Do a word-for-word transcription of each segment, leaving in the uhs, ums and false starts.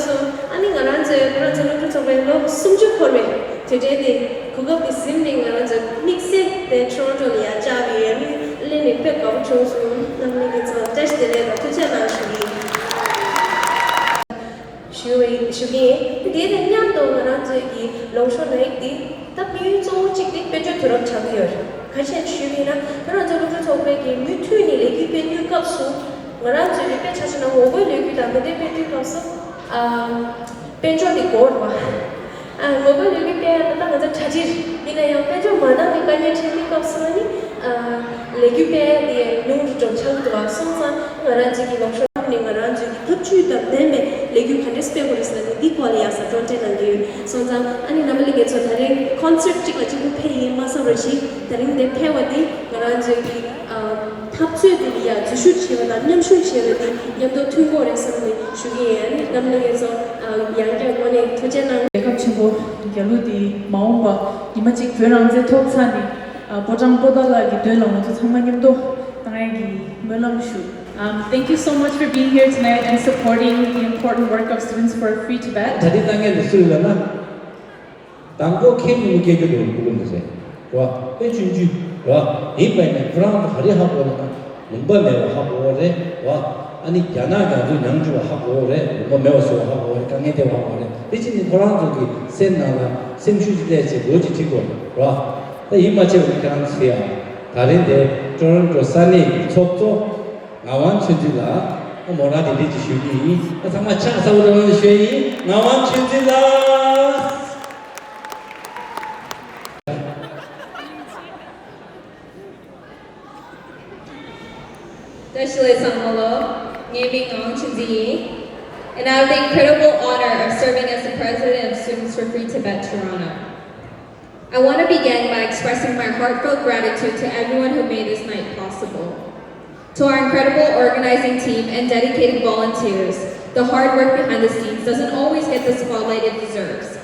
སོང་། ཨ་ནི་ང་རང་ཚོའི་བོད་རང་བཙན་སློབ་ཕྲུག་ཚོགས་པའི་ལོ་སུམ་ཅུ་འཁོར་བའི་དུས་དྲན་དེ་གོ་སྐབས་དེ་ཟིན་ནས་ང་རང་ཚོ་དམིགས་བསལ་དེ་ཊོ་རོན་ཊོ་ལ་ཡར་བཅར་བའི་ཡ་མི་གླེང་ནས་དཔེ་དགའ་པོ་བྱུང་སོང་། རྣམ་གླིང་གི་ཚོགས་བཀྲ་ཤིས་བདེ་ལེགས་དང་ཐུགས་རྗེ་གནང་ཞུ་གི་ཡིན། ཞུ་བའི་ཞུ་གི་ཡིན། དེ་དང་མཉམ་དུ་ང་རང་ཚོའི་གི་ལོ་ཤོ་ནའི་དེ་ད་དམིགས་ཡུལ་གཙོ་བོ་གཅིག་དེ་དཔལ་འབྱོར་དུས་རབས་དྲག་གི་ཡོད་རེད། ག་ཅི་ཞུ་གི་ཡིན་ན་བོད་རང་བཙན་སློབ་ཕྲུག་ཚོགས་པའི་གི་མུ་མཐུད་ནས་ལས་འགུལ་སྤེལ་དུས་སྐབས་སུ་ང་རང་ཚོའི་དཔེ་ཆ་བཞག་ན་ངོ་རྒོལ་ལས་འགུལ་དང་མི་སྡེ་སྤེལ་དུས་སྐབས་སུ་ཨ། དཔལ་འབྱོར་དེ་དགོས་རེད་བ། ཨ། ངོ་རྒོལ་ལས་འགུལ་སྤེལ་ཡ་ད་ལྟ་ང་ཚོ་གྲ་སྒྲིག་ཡིན་ན་ཡང་དཔལ་འབྱོར་མ་འདང་བའི་དཀའ་ངལ་འཕྲད་དུས་སྐབས་སུ་ནི་ཨ། ལས་འགུལ་སྤེལ་ཡ་དེ་ཉུང་རུ་འགྲོ་ཆགས་འདུག་བ། སོང་ཙང་ང་རང་ཚོ་གི་ལོ་ཤོར་ནས་ང་རང་ཚོ་གི་ཐབས་ཇུས་དང་ལྡན་པའི་ལས་འགུལ་ག་འདྲས་སྤེལ་དགོས་རེད་ཟེར་ན་ནི་འདི་སྐོར་ལ་ཡག་ས་སྤྲོ་སྤྲེལ་གནང་གི་ཡོད། སོང་ཙང་ཨ་ནི་རྣམ་པ་ལྷན་རྒྱས་ཚོ་ད་རིང་ཀོན་སར་ཊི་གཅིག་ལ་གཅིག་པུ་ཕེབས་ཡིན་མ་བསམ་རོགས་ཤིག་ད་རིང་འདིར་ཕེབས་པ་འདི་ང་རང་ཚོའི་གི་ཨ། འཐབ་རྩོད་འདི་ལ་ཡ་འཛུལ་ཞུགས་བྱས་པ་དང་མཉམ་ཞུགས་བྱས་པ་འདི་མཉམ་དུ་མཐུན་དགོས་རེད་བསམ་ནས་ཞུ་གི་ཡིན། ཨ་ནི་རྣམ་པ་ལྷན་རྒྱས་ཚོ་ཨ། ཡང་བསྐྱར་དངོས་གནས་ཐུགས་རྗེ་གནང་། རྒྱལ་ཁབ་ཆེན་པོ་རྒྱ་ལོ་འདི་མ་འོངས་པ་ཉི་མ་གཅིག་བོད་རང་བཙན་ཐོབ་ཚར་ནས་ཨ། ཕོ་བྲང་པོ་ཏཱ་ལ་གི་མདུན་ལ་ང་ཚོ་ཚང་མ་མཉམ་དུ་བཏང་ཡ་གི་སྨོན་ལམ་ཞུ། Um, thank you so much for being here tonight and supporting the important work of Students for Free Tibet. གྲ་སྒྲིག་གནང་མཁན་དེ་སུ་ཡིན་ལབ་ན། དང་པོ་ཁྱེད་ཉིད་སྐད་རྒྱུ་དང་ཀུ་ཀུ་མི་ཟེར་བ་དཔེ་ཆུང་ཆུང་ར་ཡིན་པས་ནས་ཁོ་རང་ཚོ་ག་རེ་ཧ་གོ་ལ་ན་ལུང་པ་མེད་པ་ཧ་གོ་བ་རེད་བ། ཨ་ནི་རྒྱ་ནག་རྒྱ་མཚོ་མྱངས་བཅུག་པ་ཧ་གོ་བ་རེད། ལུང་པ་མེད་པ་བཟོ་བ་ཧ་གོ་བ་རེད། དཀའ་ངལ་འཕྲད་པ་ཧ་གོ་བ་རེད། དེ་ཕྱིན་ནི་ཁོ་རང་ཚོ་གི་སེམས་ནང་ལ་སེམས་ཤུགས་ཅིག་སླེབས་བྱས་ལོ་གཅིག་ཁྲིད་དགོས་རེད་བ། ད་ཡིད་མ་ཆེས་པ་ནི་ཁྱེད་རང་ཚོ་ཡ་ད་རིང་དེ་ཊོ་རོན་ཊོ་ས་གནས་ཀྱི་ཚོགས་གཙོ་ངག་དབང་ཆོས་འཛིན་ལགས་ཨ་མོ་རང་དེ་འདྲས་ཅིག་ཞུ་གི་ཡིན། ཨ་ཚང་མ་ཕྱག་ཚ་པོ་རང་ཞུ་ཡིན། ངག་དབང་ཆོས་འཛིན་ལགས། བཀྲ་ཤིས་བདེ་ལེགས་ཚང་མ་ལ། ངའི་མིང་ངག་དབང་ཆོས་འཛིན་ཡིན། And I have the incredible honor of serving as the president of Students for Free Tibet Toronto. I want to begin by expressing my heartfelt gratitude to everyone who made this night possible. To our incredible organizing team and dedicated volunteers, the hard work behind the scenes doesn't always get the spotlight it deserves.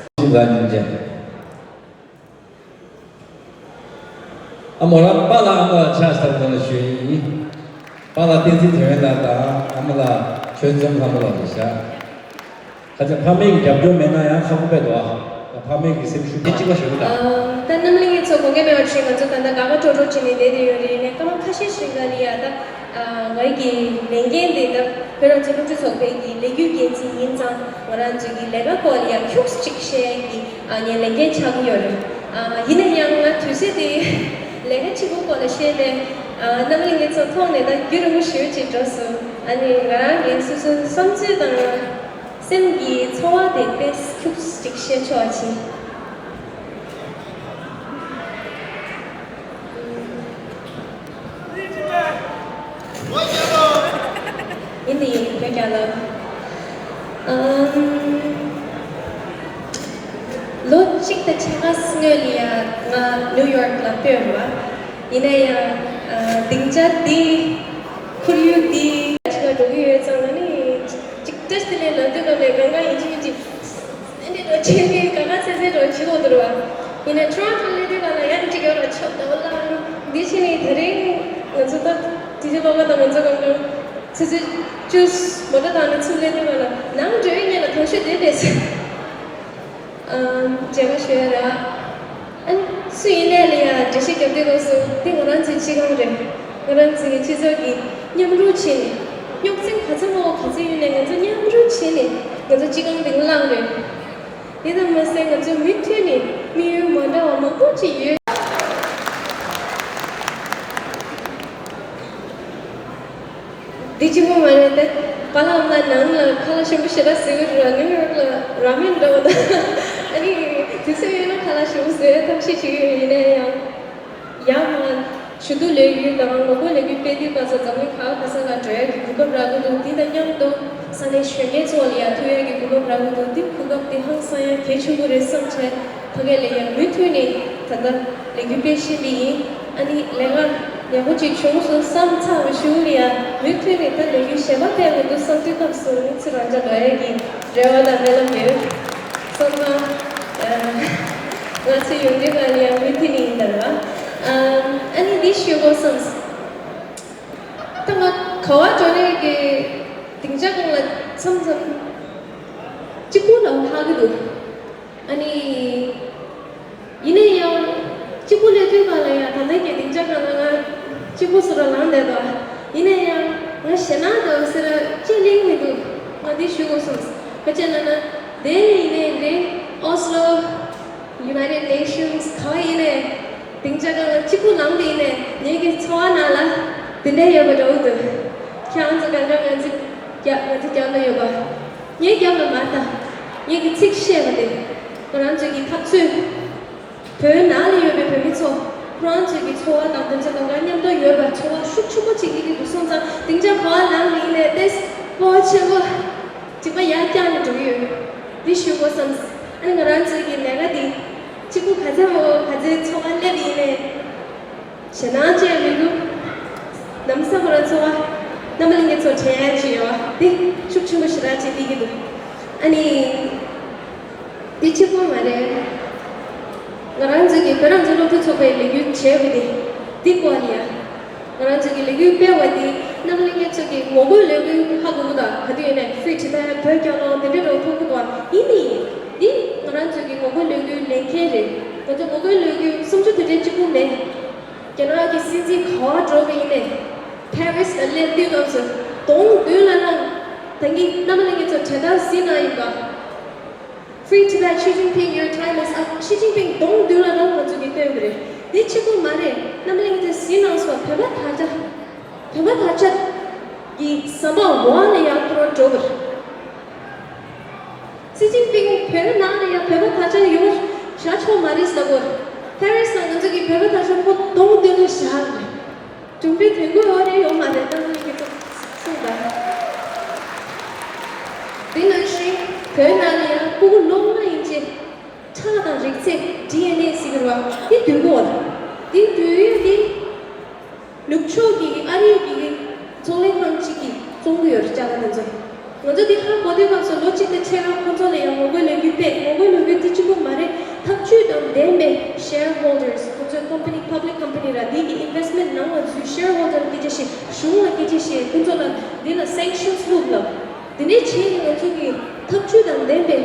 ཨ་མོ་རང་པཱ་ལགས་ཨ་མ་ལགས་ཕྱག་ཞུ་ཞུ་ཡིན། པཱ་ལགས་བསྟན་འཛིན་དོན་ལགས་དང་ཨ་མ་ལགས་ཆོས་འཛོམས་ལྷ་མོ་ལགས་རེད་ཤག་ཁ་ཅིག་ཕ་མའི་རྒྱབ་སྐྱོར་མེད་ན་ཡང་ཁག་པོ་དཔེ་འདུག་ཨ། ཕ་མའི་གི་སེམས་ཤུགས་དེ་གཅིག་པ་ཞིག་རེད་ད། ད་རྣམ་གླིང་གི་ཚོ་དགོངས་འགལ་མེད་པ་བྱས་ང་ཚོ་ད་ལྟ་དགའ་དགའ་སྤྲོ་སྤྲོ་བྱས་ནས་བསྡད་དེ་ཡོད་རེད། ནས་སྐར་མ་ཁ་ཤས་ཤིག་ག་ལ་ཡ་ད་ངའི་གི་ལས་འགན་དེ་ད་བོད་རང་བཙན་སློབ་ཕྲུག་ཚོགས་པའི་གི་ལས་འགུལ་འགན་འཛིན་ཡིན་ཙང་ང་རང་ཚོའི་གི་ལས་ཀ་སྐོར་ལ་ཡ་ཁྱུག་ཅིག་བཤད་ཡ་གི་ངའི་ལས་འགན་ཆགས་ཀྱི་ཡོད་རེད། ཡིན་ན་ཡང་ང་དུས་ཚོད་དེ་ལས་ཀ་གཅིག་པུ་སྐོར་ལ་བཤད་པས་རྣམ་གླིང་གི་ཚོ་མཐོང་ནས་ད་རྒྱུན་རིང་པོ་ཞེ་པོ་ཅིག་འགྲོ་སོང་། ཨ་ནི་ང་རང་གི་སོ་སོའི་བསམ་ཚུལ་དང་། སེམས་ཀྱི་ཚོར་བ་དེ་དཔེ་ཁྱུག་ཅིག་བཤད་ཆོག་ཅིང་། ཡིན་ནི་ཡིན་བོད་རྒྱལ་ལོ། ཨམ། ལོ་གཅིག་དང་ཕྱེད་ཀ་སྔོན་ལ་ཡ་ང་ནིའུ་ཡོག་ལ་སྤོས་རུ་བ། ཡིན་ན་ཡང་སྡིངས་ཆ་འདི་ཁོར་ཡུག་འདི་ཕྱི་ལ་འགྲོ་གི་ཡོད་ཙང་ང་ནི། ཅིག་ཏེས་དེ་ནས་ལ་དུས་སྐབས་ནས་གང་གང་ཡིན་གཅིག་མིན་གཅིག་ཨེ་འདྲས་འགྲོ་བྱེད་ཀྱི་གང་གང་ཚེ་ཚེ་འགྲོ་བྱེད་དགོས་འདུག་ར། ཡིན་ནའི་ཊོ་རོན་ཊོ་སླེབས་དུས་སྐབས་ལ་ཡང་གཅིག་ཡོད་ར་ཆོག་ད་བ་ལ་འདི་ཕྱིན་ནས་དེ་རིང་ང་ཚོ་ད་དེ་ཚོ་ལོག་ག་དང་ང་ཚོ་གང་གང་ཚེ་ཚེ་བཅུ་མོ་ཊ་བཏང་ནས་ཚུར་སླེབས་དུས་སྐབས་ལ་ནང་འགྲོ་ཡི་ཉེ་ལ་དང་ཤོས་དེ་རེད་ཟེར། མཇལ་ཁ་ཞུ་ཡ་ར། ཨ་ནི་སུ་ཡིན་ནའི་ལ་ཡ་འགྲེལ་བཤད་རྒྱབ་དུས་སྐབས་སུ་འདི་ང་རང་ཚོའི་སྤྱི་ཁང་རེད། ང་རང་ཚོའི་སྤྱི་ཚོགས་ཀྱི་མཉམ་རུབ་བྱས་ནས་རྙོག་འཛིང་ག་ཚོད་མང་པོ་ག་ཚོད་ཡོད་ནའི་ང་ཚོ་མཉམ་རུབ་བྱས་ནས་ང་ཚོ་སྤྱི་ཁང་འདི་བླངས་རེད། དེ་ཙམ་མ་ཟད་ང་ཚོ་མུ་མཐུད་ནས་དམིགས་ཡུལ་མ་འདྲ་བ་མང་པོ་ཅིག་ཡོད། འདི་གཅིག་པོ་མ་རེད་དེ། པཱ་ལགས་ཨ་མ་ལགས་ནང་ལ་ཁ་ལག་ཞིམ་པོ་ཞེ་དྲག་བཟོས་ཀྱི་རེད། ནིའུ་ཡོག་ལ་ར་མེན་འདྲ་བོ་དང་། ཨ་ནི་དུས་ཚོད་ཡོད་ན་ཁ་ལག་ཞིམ་པོ་བཟོས་ཐབས་ཤེས་བྱེད་ཀྱི་ཡོད། ཡིན་ན་ཡང་ཡར་མར་ཞུ་གཏུག་ལས་འགུལ་དང་ངོ་རྒོལ་ལས་འགུལ་སྤེལ་དུས་སྐབས་སུ་འཛམ་གླིང་ག་པ་ག་ས་ག་འགྲོ་ཡ་གི་གོ་སྐབས་རག་གི་འདུག་འདི་དང་མཉམ་དུ་ས་གནས་གཞོན་སྐྱེས་ཚོ་ལ་ཡ་ཐུག་ཡ་གི་གོ་སྐབས་རག་གི་འདུག་འདི་གོ་སྐབས་འདི་ཧང་སང་ཡ་གལ་ཆེན་པོ་རེད་བསམ་བྱས་ཕ་གི་ལ་ཡ་མུ་མཐུད་ནས་ད་ལྟ་ལས་འགུལ་སྤེལ་བཞིན་པ་ཡིན། ཨ་ནི་ལས་ཀ་ཡག་པོ་ཅིག་བྱུང་སོང་བསམ་ཚར་བའི་གཞུག་ལ་ཡ་མུ་མཐུད་ནས་ད་ལས་འགུལ་གཞན་པ་སྤེལ་དགོས་འདུག་བསམ་དུས་སྐབས་སུ་ནི་ཚུར་རང་འཇགས་འགྲོ་ཡ་གི་རེ་བ་དང་སྨོན་ལམ་ཡོད། སོང་ཙང་ང་ཚོའི་ཡོང་དུས་སྐབས་ལ་ཡ་མུ་མཐུད་ནས་ཡིན་ད་རེད་བ། ཨ་ནི་འདི་ཞུ་དགོས་བསམས། ད་ང་ག་བ་འགྲོ་ནས་ཀྱི་སྡིངས་ཆ་སྒང་ལ་མཚམས་མཚམས་ གཅིག་པུ་ལ་ཧ་གི་འདུག་ཨ་ནི། ཡིན་ན་ཡང་། གཅིག་པུ་ལས་དུས་གང་ལ་ཡང་ད་ལྟ་གི་སྡིངས་ཆ་གང་ལ་ང་གཅིག་པུ་སུ་ར་ལངས་བསྡད་དོ། ཡིན་ན་ཡང་ང་ཞེད་སྣང་དང་ཟེར་ཅི་གླེང་མི་འདུག་ང་འདི་ཞུ་དགོས་སོང་། ག་ཅེ་ན་ན། དེ་ནི་ཡིན་ནའི་རེད། ཨོ་སི་ལོ། United Nations ག་ཡིན་ནའི། སྡིངས་ཆ་གང་ལ་གཅིག་པུ་ལངས་དེ་ཡིན་ནའི་ངེད་ཀྱི་འཚོ་བ་ནང་ལ་དེ་འདྲ་ཡོད་པ་འདྲ་བོ་འདུག་ཁྱེད་རང་ཚོ་གང་འདྲ་ང་ཚོ་རྒྱབ་ང་ཚོ་རྒྱབ་ལ་ཡོད་པ། ངའི་རྒྱབ་ལ་མ་ལྟ། ངེད་ཀྱི་ཚིག་བཤད་པ་དེ། ང་རང་ཚོའི་གི་འཐབ་རྩོད། བོད་ནང་ལ་ཡོད་པའི་བོད་མི་ཚོ། ཁོ་རང་ཚོའི་གི་འཚོ་བ་དང་དོན་ཚན་དང་གང་མཉམ་དུ་ཡོད་པར་ཚོར་བ་ཤུགས་ཆེན་པོ་ཅིག་སླེབས་ཀྱི་འདུག་སོང་ཙང་སྡིངས་ཆ་ག་པར་ལངས་ནས་ཡིན་ནའི་ཏེ། སྤོབས་པ་ཆེན་པོ། འཇིགས་པ་ཡར་བཀྱགས་ནས་འགྲོ་གི་ཡོད། འདི་ཞུ་དགོས་བསམས། ཨ་ནི་ང་རང་ཚོའི་གི་ལས་ཀ་འདི། གཅིག་པུ་ག་ཚོད་མོ་ག་ཚོད་འཚོ་བ་སླེབས་ཡིན་ནའི། ཞེད་སྣང་ཅི་ཡང་མི་འདུག་ལམ་སང་ཁོ་རང་ཚོ་བ། རྣམ་པ་ལྷན་རྒྱས་ཚོ་དྲན་ཡ་ཅི་ཡོད་བ་དེ་ཤུགས་ཆེན་པོ་ཞེ་དྲག་ཅིག་སྟེར་གྱི་འདུག་ཨ་ནི། དེ་གཅིག་པོ་མ་རེད། ང་རང་ཚོ་གི་བོད་རང་བཙན་སློབ་ཕྲུག་ཚོགས་པའི་ལས་འགུལ་བྱས་པ་དེ་འདི་སྐོར་ལ་ཡ། ང་རང་ཚོ་གི་ལས་འགུལ་སྤེལ་བ་དེ་རྣམ་པ་ལྷན་རྒྱས་ཚོ་གི་ངོ་རྒོལ་ལས་འགུལ་ཧ་གོ་གི་འདུག་ག་དུས་ཡིན་ནའི་Free Tibet བོད་རྒྱལ་ལོ་དེ་འདྲ་འདྲ་བོ་མཐོང་གི་འདུག་ཡིན་ནའི་འདི་ང་རང་ཚོ་གི་ངོ་རྒོལ་ལས་འགུལ་ལས་འགན་རེད། ང་ཚོ་ངོ་རྒོལ་ལས་འགུལ་སུམ་ཅུ་དོན་གཅིག་གཅིག་པུ་མེད། རྒྱ་ནག་གི་སྲིད་འཛིན་ག་པར་འགྲོ་གི་ཡིན་ནའི། Paris ལ་སླེབས་དུས་སྐབས་སུ་གདོང་མདུན་ལ་རང་། ད་གིན་རྣམ་པ་ལྷན་རྒྱས་ཚོ་དྲན་ཐག་གཟིགས་གནང་ཡིན་པ། Free Tibet, Xi Jinping, your time is up. ཞི་ཅིན་ཕིང་གདོང་མདུན་ལ་རང་ང་ཚོ་གིས་སྟོན་གྱི་རེད། འདི་གཅིག་པུ་མ་རེད། རྣམ་པ་ལྷན་རྒྱས་ཚོས་གཟིགས་གནང་སོང་། བོད་པ་དར་ཆ། བོད་པ་དར་ཆ་གི་ཟམ་པ་འོག་ནས་ཡར་ཁོ་རང་འགྲོ་གི་རེད། ཞི་ཅིན་ཕིང་བོད་ནང་ནས་ཡང་བོད་པ་དར་ཆ་ཡོང་བཞག་ཆོག་མ་རེད་ཟེར་གོ། ཕ་རི་སི་ལ་ང་ཚོ་གིས་བོད་པ་དར་ཆ་ཁོ་གདོང་མདུན་ལ་བཞག་རེད། གྲུབ་འབྲས་དོན་གོ་ཡོད་རེད་ཡོད་མ་རེད་ད་ང་གིས་གསུངས་པ། དེ་ནང་བཞིན་བོད་ནང་ལ་ཡང་སྤུ་གུ་ལོ་ལྔ་ཡིན་ཅེ། ཁྲག་དང་རིགས་ཚད་ཌི་ཨེན་ཨེ་ཟེར་གི་རེད་བ། དེ་འདུས་གོ། དེ་འདུས་ཡོད་དེ། ནུབ་ཕྱོགས་ཀྱི་ཨ་རི་གི་ཚོང་ལས་ཁང་གཅིག་གིས་བཙོང་གི་ཡོད་རེད་ཅ་ལག་དེ་ཚོ། ང་ཚོ་འདི་ཧ་གོ་དུས་སྐབས་སུ་ལོ་གཅིག་དང་ཕྱེད་ཀ་ཁོང་ཚོ་ལ་ཡང་ངོ་རྒོལ་ལས་འགུལ་སྤེལ། ངོ་རྒོལ་ལས་འགུལ་འདི་གཅིག་པུ་མ་རེད། ཐབས་ཇུས་དང་ལྡན་པའི་shareholders ཁོང་ཚོའི་company, public company ར་འདི་གི་investment ནང་ལ་འཛུལ། shareholder སྐད་ཆ་བཤད། གཞུང་ལ་སྐད་ཆ་བཤད། ཁོང་ཚོ་ལ་འདི་ལ་sanctions བླུགས་ལབ། འདི་ནས་བྱས་ནས་ང་ཚོ་གི་ཐབས་ཇུས་དང་ལྡན་པའི།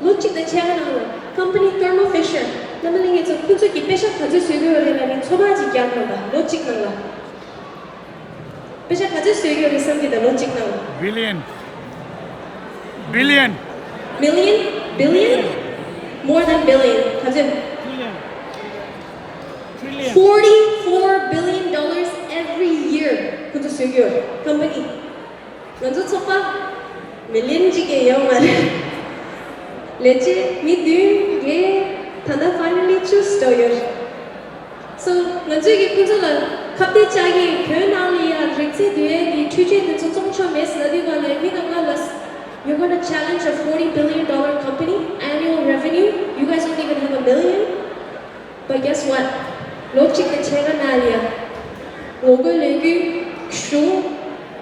ལོ་གཅིག་དང་ཕྱེད་ཀ་ནང་ལ་company Thermo Fisher རྣམ་པ་ལྷན་རྒྱས་ཚོ་ཁོང་ཚོ་གི་པེ་ཤག་ག་ཚོད་བཟོས་ཀྱི་ཡོད་རེད་ལབ་ནས་ཚོད་དཔག་ཅིག་རྒྱག་དགོས་པ། ལོ་གཅིག་ནང་ལ་པེ་ཤག་ག་ཚོད་བཟོས་ཀྱི་ཡོད་རེད་བསམ་གྱི་འདུག་ལོ་གཅིག་ནང་ལ། Billion. Billion. Million? Billion? More than billion. ག་ཚོད། Billion. Trillion. Forty-four billion dollars every year ཁོང་ཚོ་བཟོས་ཀྱི་ཡོད་རེད། company ང་ཚོ་ཚོགས་པ་མི་ལིན་གཅིག་ཀྱང་ཡོད་མ་རེད། ལས་བྱེད་མི་བདུན་གྱིས་ད་ལྟ་finally choose བྱས་ཡོད་རེད། So ང་ཚོས་ཀྱིས་ཁོང་ཚོ་ལ་ཁ་གཏད་བཅག་གི་ཡིན། བོད་ནང་ལ་ཡང་རིགས་རྫས་འདུས་ཡས་ཀྱི་འཕྲུལ་ཆས་དེ་ཚོ་བཙོང་ཆོག་མེད་ཟེར་ལབ་དུས་སྒང་ལ་མི་རྣམས་ང་ལ། You're gonna challenge a forty billion dollar company annual revenue? You guys don't even have a million. But guess what? ལོ་གཅིག་དང་ཕྱེད་ཀ་ནང་ལ་ཡ། ངོ་རྒོལ་ལས་འགུལ། གཞུང་།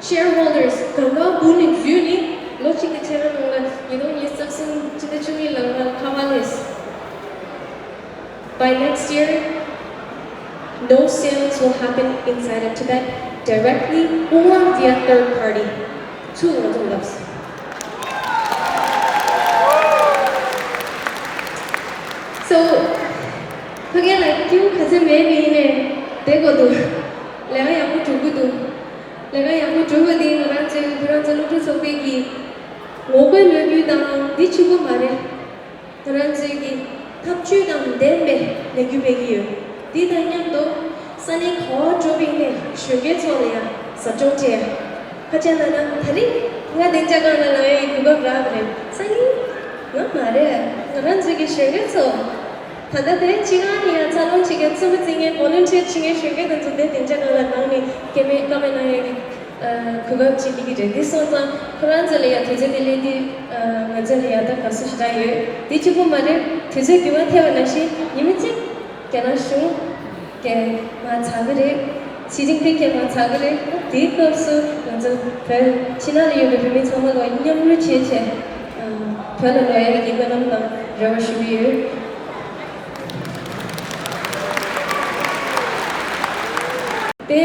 shareholders གང་ག་འབུར་ནས་འཛུལ་ནས་ལོ་གཅིག་དང་ཕྱེད་ཀ་ནང་ལ་ཉིས་སྟོང་ཉི་ཤུ་རྩ་གསུམ་སྤྱི་ཟླ་བཅུ་གཉིས་ལ་ང་ཁ་པར་སླེབས། By next year, no sales will happen inside of Tibet directly or via third party. ཚུར་ང་ཚོ་ལབ་སོང་། So ཕ་གི་ལ་སྐྱིད་པོ་ག་ཚོད་མེད་པ་ཡིན་ནའི་བསྡད་དགོས་འདུག་ལས་ཀ་ཡག་པོ་སྒྲུབ་དགོས་འདུག་ལས་ཀ་ཡག་པོ་སྒྲུབ་པ་དེ་ང་རང་ཚོའི་བོད་རང་བཙན་སློབ་ཕྲུག་ཚོགས་པའི་གི་ངོ་རྒོལ་ལས་འགུལ་དང་འདི་གཅིག་པུ་མ་རེད། ང་རང་ཚོའི་གི་ཐབས་ཇུས་དང་ལྡན་པའི་ལས་འགུལ་སྤེལ་གྱི་ཡོད། འདི་དང་མཉམ་དུ་ས་གནས་ག་པར་འགྲོ་བ་ཡིན་ནའི་གཞོན་སྐྱེས་ཚོ་ལ་ཡང་ཟབ་སྦྱོང་སྤྲད། ཁ་ཆེ་ན་ན་དེ་རིང་ང་སྡིངས་ཆ་སྒང་ལ་ལངས་ཡས་གོ་སྐབས་རག་པ་རེད། སང་ཉིན་ང་མ་རེད། ང་རང་ཚོའི་གི་གཞོན་སྐྱེས་ཚོ། ད་ལྟ་དེ་སྤྱི་ཁང་ནས་ཡང་རྩ་རླུང་བྱེད་མཁན། རྩོམ་པ་བརྩི་མཁན། volunteer བྱེད་མཁན་གཞོན་སྐྱེས་དེ་ཚོ་དེ་སྡིངས་ཆ་སྒང་ལ་ལངས་ནས་སྐད་མེད་ཀ་མེད་གནང་ཡས་ཀྱི་གོ་སྐབས་ཅིག་སླེབས་ཀྱི་རེད། དེ་སོང་ཙང་ཁོ་རང་ཚོ་ལ་ཡང་དུས་ཚོད་དེ་སླེབས་དུས་ང་ཚོ་ལ་ཡང་ད་དགའ་བསུ་ཞེ་དྲག་ཡོད། དེ་གཅིག་པུ་མ་རེད། དུས་ཚོད་འགྱུར་བ་ཐེབས་པ་ནང་བཞིན་ཉི་མ་གཅིག་རྒྱ་ནག་གཞུང་གིས་མར་ཚར་གི་རེད། ཞི་ཅིན་ཕིང་གིས་མར་ཚར་གི་རེད། དེའི་སྐབས་སུ་ང་ཚོ་བོད་ཕྱི་ནང་ལ་ཡོད་པའི་བོད་མི་ཚང་མ་ལ་མཉམ་རུབ་བྱས་བྱས་བོད་ལ་ལོག་ཡག་གི་སྨོན་ལམ་དང་རེ་བ་ཞུ་གི་ཡོད། དེ་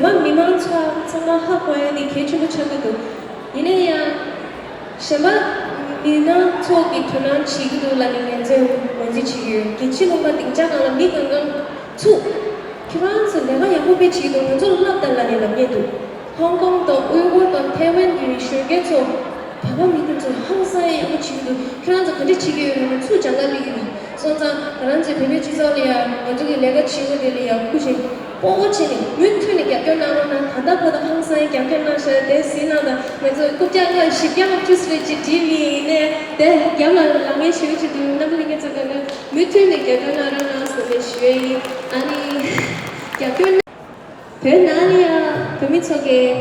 བོད་པ་མི་མང་ཚོ་ཚང་མ་ཧ་གོ་ཡ་དེ་གལ་ཆེན་པོ་ཆགས་ཀྱི་འདུག་ཡིན་ན་ཡང་གཞན་པ་ མི་སྣ་ཚོ་གི་དོ་སྣང་བྱེད་ཀྱི་འདུག་ལབ་ནས་ངོས་འཛིན་ངོས་འཛིན་བྱེད་ཀྱི་ཡོད། རྒྱལ་སྤྱིའི་ལུང་པ་སྡིངས་ཆ་སྒང་ལ་མི་གང་གང་ཚུགས། ཁྱེད་རང་ཚོ་ལས་ཀ་ཡག་པོ་དཔེ་བྱེད་ཀྱི་འདུག་ང་ཚོར་བསླབ་དང་ལབ་ནས་ལབ་མཁན་འདུག་ཧོང་ཀོང་དང་ཨུ་ཡུ་གུར་དང་ཐའེ་ཝན་གྱི་གཞོན་སྐྱེས་ཚོ། བོད་པ་མི་དེ་ཚོ་ཧང་སང་ཡག་པོ་བྱེད་ཀྱི་འདུག་ཁྱེད་རང་ཚོ་ག་འདྲ་བྱེད་ཀྱི་ཡོད་རེད་ན་ཚུར་སྦྱང་ག་སླེབས་ཀྱི་འདུག་སོང་ཙང་ང་རང་ཚོའི་བོད་པའི་སྤྱི་ཚོགས་ལ་ཡང་ང་ཚོ་གི་ལས་ཀ་བྱེད་པོ་དེ་ལ་ཡང་སྐུ་མཁྱེན་སྤོ་བོ་བྱས་ནས་མུ་མཐུད་ནས་རྒྱབ་སྐྱོར་གནང་རོགས་གནང་། ད་ལྟ་བར་དུ་ཧང་སང་རྒྱབ་སྐྱོར་གནང་ཤག་དེ་གཟིགས་གནང་དང་། ང་ཚོ་རྐུབ་བཀྱག་ལྔ་བཞི་བརྒྱ་ལྔ་བཅུ་ཙམ་ཅིག་བྲིས་མི་ཡིན་ནའི་དེ་རྒྱབ་ལ་ལངས་མཁན་ཞེ་པོ་ཅིག་འདུག་རྣམ་པ་ལྷན་རྒྱས་ཚོ་གང་ག་མུ་མཐུད་ནས་རྒྱབ་སྐྱོར་གནང་རོགས་གནང་ཟེར་ནས་ཞུ་ཡ་ཡིན། ཨ་ནི་རྒྱབ་སྐྱོར་བོད་ནང་ལ་ཡང་བོད་མི་ཚོ་གིས་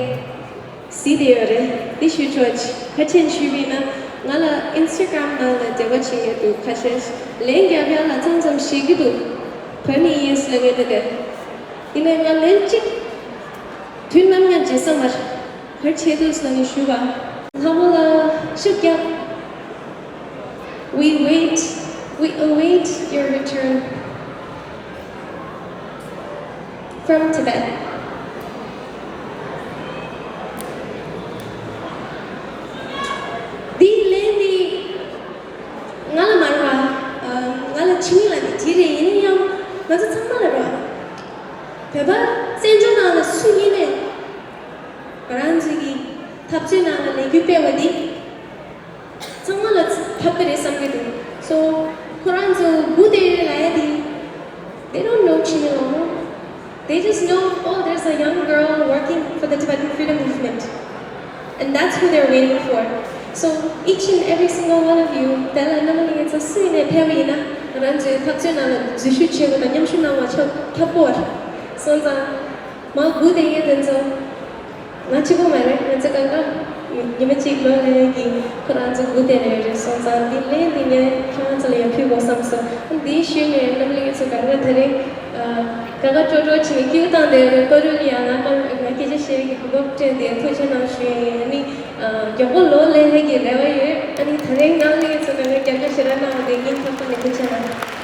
གཟིགས་བསྡད་ཡོད་རེད། འདི་ཞུ་ཆོག་ཅིག་ག་ཅན་ཞུས་པ་ཡིན་ན། ང་ལ་ཨིན་སི་ཊ་གྷ་རམ་ནང་ལ་འབྲེལ་བ་བྱེད་མཁན་འདུག་ཁ་ཤས་ལན་རྒྱབ་ཡ་ལ་ཙམ་ཙམ་ཞིག་གི་འདུག་བོད་ནས་ཡིན་ཟེར་ལབ་མཁན་འདུག་གས། ཡིན་ནའི་ང་ལན་གཅིག་དུས་ནམ་ཡང་བརྗེད་ས་མ་རེད། ག་རེ་བྱས་འདུག་ཟེར་ནས་ཞུས་པ། ལྷ་མོ་ལ་ཤུགས་རྒྱབ། We wait, we await your return from Tibet. འདི་ལན་འདི་ང་ལ་མ་རེད་པ། ང་ལ་ཆི་མི་ལ་འདི་བྲིས་རེད། ཡིན་ན་ཡང་ང་ཚོ་ཚང་མ་ལ་རེད་པ། བོད་པ་བཙན་བྱོལ་ནང་ལ་སུ་ཡིན་ནའི་ང་རང་ཚོའི་གི་འཐབ་རྩོད་ནང་ལ་ལས་འགུལ་སྤེལ་བ་འདི། ཚང་མ་ལ་ཕབ་ཀྱི་རེད་བསམ་གྱི་འདུག་སོ་ཁོ་རང་ཚོ་སྒུག་བསྡད་ཡོད་ལབ་ཡ་དེ། They don't know Chimilongo. They just know, oh, there's a young girl working for the Tibetan freedom movement. And that's who they're waiting for. So each and every single one of you, དེ་ལ་རྣམ་པ་ལྷན་རྒྱས་ཚོ་སུ་ཡིན་ནའི་ཕེབས་པ་ཡིན་ན་ང་རང་ཚོའི་འཐབ་རྩོད་ནང་ལ་འཛུལ་ཞུགས་བྱེད་དགོས་དང་མཉམ་ཞུགས་གནང་བ་ཁྱབ་ཁྱབ་སྤོར། སོང་ཙང་། མ་སྒུག་བསྡད་མཁན་དེ་ཚོ། ང་གཅིག་པོ་མ་རེད། ང་ཚོ་གང་ག་ཉི་མ་གཅིག་ལོ་ལས་ཀྱི་ཁོ་རང་ཚོ་སྒུག་བསྡད་ནས་རེད། སོང་ཙང་འདི་ལན་འདི་ངས་ཁྱེད་རང་ཚོ་ལ་ཡང་ཕུལ་དགོས་བསམ་སོང་། འདིའི་ཤུལ་ནས་རྣམ་གླིང་ཚོ་གང་ག་དེ་རིང་གང་ག་སྤྲོ་སྤྲོ་བྱས་ནས་སྐྱིད་པོ་བཏང་བསྡད་རེད། ཀ་རུ་ལ་ཡང་ང་ང་སྐད་ཆ་བཤད་ཀྱི་གོ་སྐབས་སྤྲད་དེ་ཐུགས་རྗེ་གནང་ཞུ་ཡིན། ཨ་ནི་མགྱོགས་པོ་ལོ་ལས་ཀྱི་རེ་བ་ཡོད། ཨ་ནི་དེ་རིང་རྣམ་གླིང་ཚོ་གང་ག་རྒྱབ་སྐྱོར་ཞེ་དྲག་གནང་བ་དེ་སྙིང་ཐག་པ་ནས་ཐུགས་རྗེ་གནང་།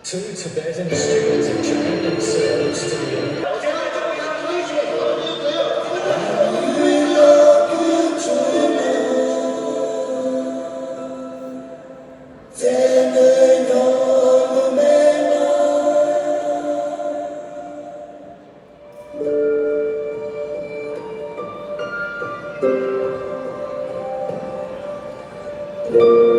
Two Tibetan students have joined themselves to the